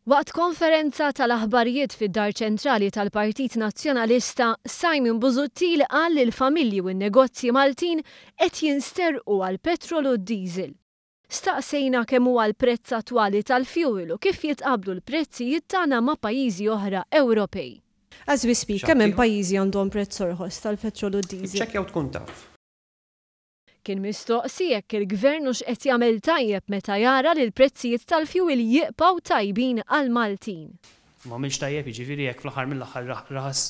Waqt konferenza tal-aħbarijiet fid-Dar Ċentrali tal-Partit Nazzjonalista, Simon Busuttil qal li l-familji u n-negozji Maltin qed jinsterqu għall-petrol u d-diesel. Staqsejna kemm huwa l-prezz attwali tal-fuel u kif jitqabblu l-prezzijiet tagħna ma' pajjiżi oħra Ewropej. As we speak, kemm hemm pajjiżi għandhom prezz orħos tal-petrol u d-diesel? Iċċekkja u tkun taf. Kien mistoqsi jekk il-Gvern hux qed jagħmel tajjeb meta jara li l-prezzijiet tal-fjuwil jibqgħu tajbin għall-Maltin. M'għamilx tajjeb, jiġifieri jekk fl-aħħar mill-aħħar raħas.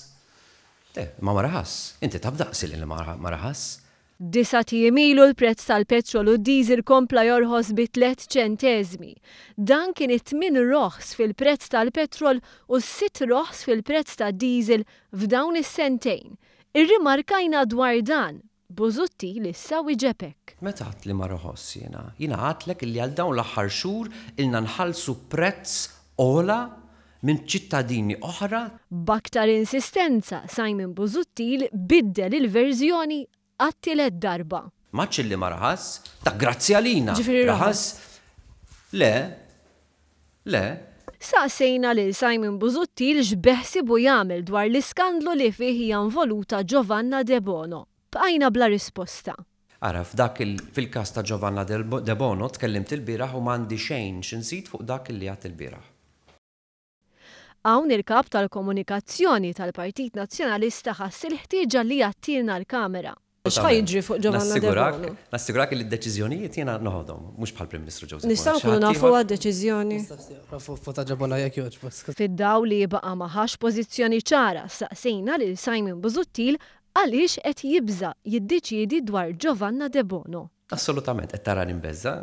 Le, imma ma raħas. Inti taf daqsi li ma raħas. Disat ijiem ilu l-prezz tal-petrol u d-diesel kompla jorħos bi tlett ċenteżmi. Dan kien it-tmien roħs fil-prezz tal-petrol u s-sitt roħs fil-prezz tad-diesel f'dawn is-sentejn. Irrimarkajna dwar dan. Busuttil issa wieġeb hekk. Meta għedt li ma roħosx jiena? Jiena għedtlek illi għal dawn l-aħħar xhur ilna nħallsu prezz ogħla minn ċittadini oħra. B'aktar insistenza, Simon Busuttil biddel il-verżjoni għat-tielet darba. M'għadx illi ma raħas, dak grazzi għalina. Ġifieri raħas. Le. Le. Saqsejna lil Simon Busuttil x'beħsiebu jagħmel dwar l-iskandlu li fih hija involuta Giovanna Debono. Bqajna bla risposta. Ara, f'dak il, fil-każ ta' Giovanna Debono tkellimt ilbieraħ u m'għandi xejn xi nżid fuq dak li għedt ilbieraħ. Hawn il-Kap tal-Komunikazzjoni tal-Partit Nazzjonalista ħass il-ħtieġa li jgħattilna l-kamera. X'ħa jiġri fuq Giovanna Debono? Nassigurak li d-deċiżjonijiet jiena noħodhom, mhux bħall-Prim Ministru Joseph Muscat. Nistgħu nkunu nafuha d-deċiżjoni? Fuq ta' Giovanna jekk jogħġbok. Fid-dawl li baqa' ma ħax pożizzjoni ċara, staqsejna lil Simon Busuttil għaliex qed jibża' jiddeċiedi dwar Giovanna Debono. Assolutament, qed tarani mbeżża'?